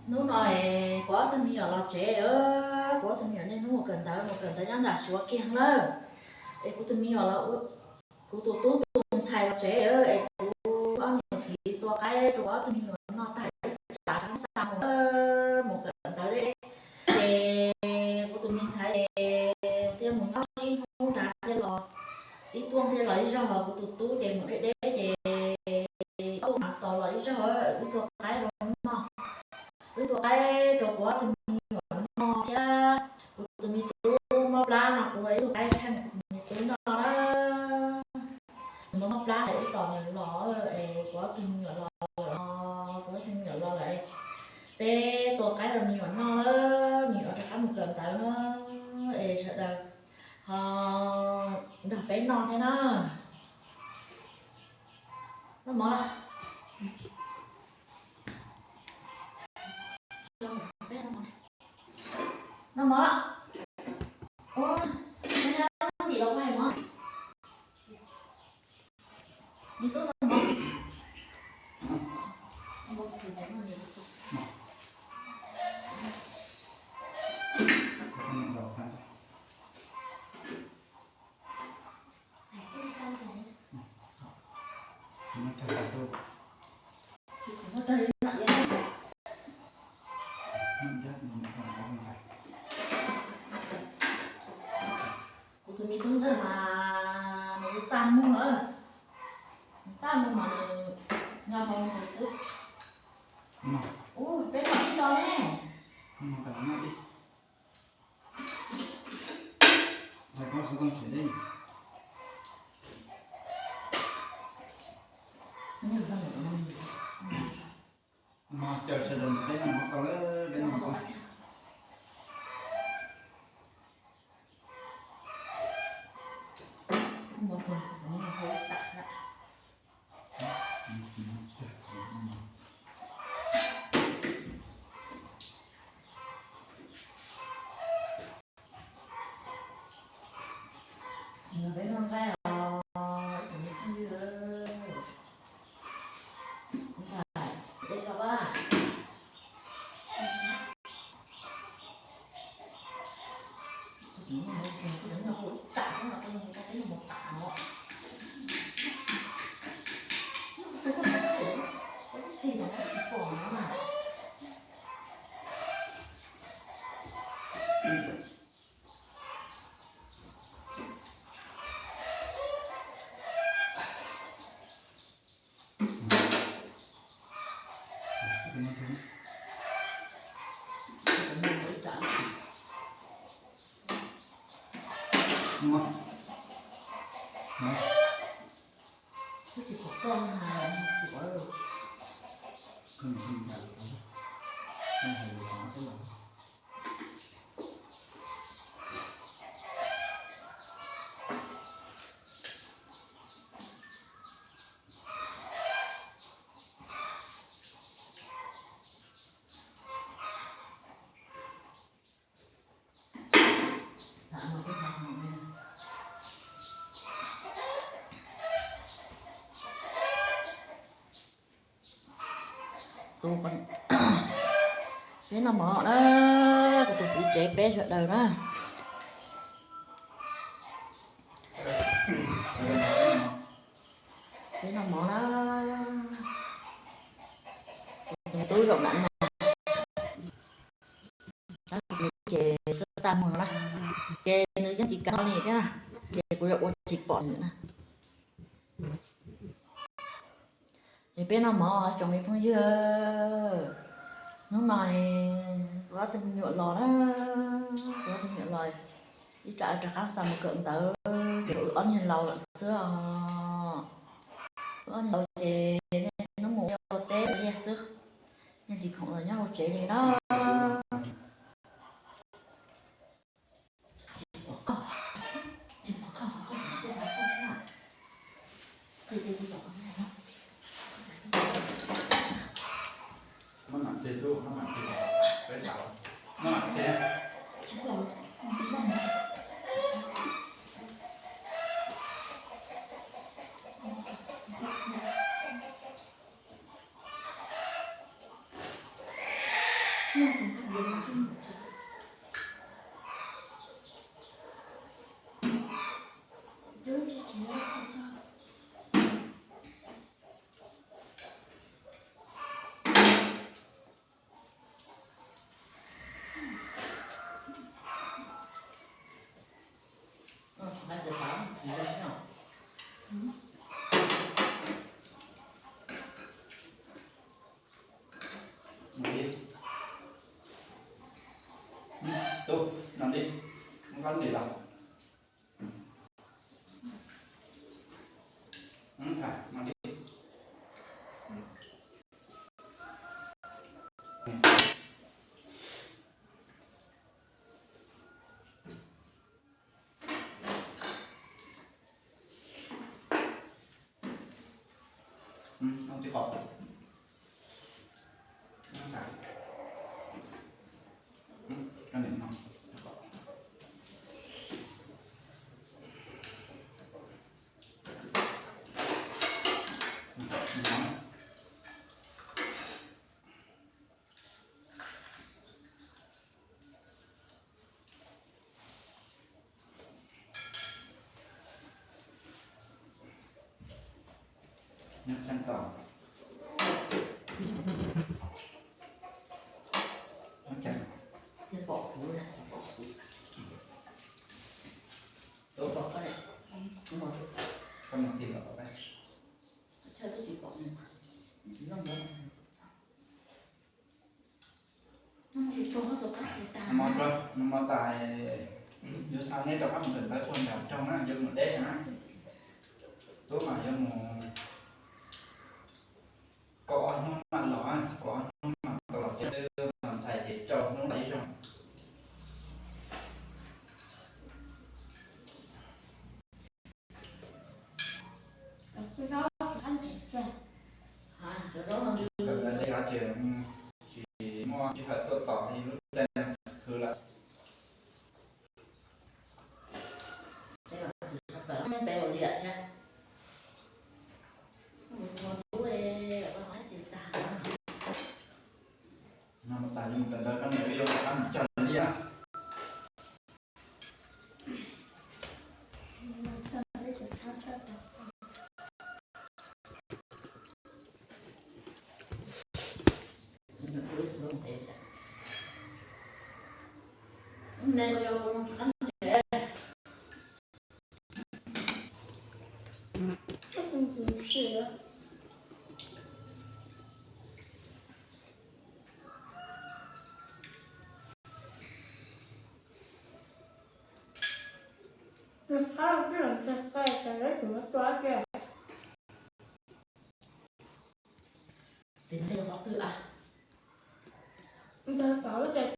Hnub no es kuv ob tug me nyuam los tsev, kuv ob tug me nyuam niaj hnub mus kawm ntawv, mus kawm ntawv nyob nram Suav kiag lawm. Es kuv tus me nyuam los, kuv tus tub tus ntxhais los tsev, es kuv ob niam txiv tua qaib rau kuv ob tug me nyuam noj tag ib tsam rov xa mus, mus kawm ntawv. Ces kuv tus me ntxhais thiaj mus nyob ib hnub nrad thiaj los, ib tuaj thiaj los ib zaug, kuv tus tub ces mus deb deb ces ib tuaj mas tos los ib zaug, wb tua qaib rau noj. Wb tua qaib rau kuv ob tug me nyuam noj thiab kuv tus me tub mob plab no kuv ib tug qaib kheej kuv tus me tub noj na. Nws mob mob plab es wb tos nws los es kuv ob tug me nyuam los lawm, kuv ob tug me nyuam los lawm es peb tua qaib rau me nyuam noj, me nyuam rov qab mus kawm ntawv na. Es sawv daws ho nrog peb noj thiab na. Noj mov los. Noj mov los. Ua, nyob ntim los ua hais mov. Me tub noj mov. Kuv tus me tub ntxawg mas nws txaj muag, nws txaj muag mas nws nyob hauv nws xwb. Ub, peb noj ib co ne. Mas caw sawv daws peb noj mov tau lawm, peb noj mov. Peb noj nqaij os, ib tsoom me phooj ywg. Ntxhais, dej rau a. Peb noj mov na, kuv tus txiv tsev peb sawv daws na. Peb noj mov na. Tus tub zaum nram no. Tab sis ces txaj txaj muag no na, ces nws yeej tsis kam noj li thiab na, ces kuv yuav ua tsis pom nws na. Es peb noj mov tsoom me phooj ywg, hnub no kuv ob tug me nyuam los na, kuv ob tug me nyuam los ib tsam rov qab xa mus kawm ntawv, ces wb ob niag laus lawm xwb os. Wb ob niag laus ces niaj hnub mus ua teb ua liaj xwb, yeej tsis khoom los nyob hauv tsev li na. Tub, noj dib, muab koj ntim los. Tham, noj dib. Nyob tseeb tos. Nyob tseeb. Pom kuv, pom kuv. Koj mus tig los peb. Nws mas tsis tso, nws mas tas, nws mas tas, yuav xa neb rov qab mus kawm ntawv puag nram nroog na, yuav mus deb na. Tub mas yuav mus kaum ob hnub mam los, kaum ob hnub mam tau los tsev, los ntxhais ces rau hnub los ib zaug. Kawm ntawv li no ces tsis muaj sij hawm tuaj tos li lub caij khwv lawm. No mas tas yuav mus kawm ntawv, koj niam yuav rov qab mus cog liaj. Qab los twb los ntxeg qe, cas lawv tseem muab tua kiag. Ces ntxeg qhov twg a? Ntxeg tom lub tsev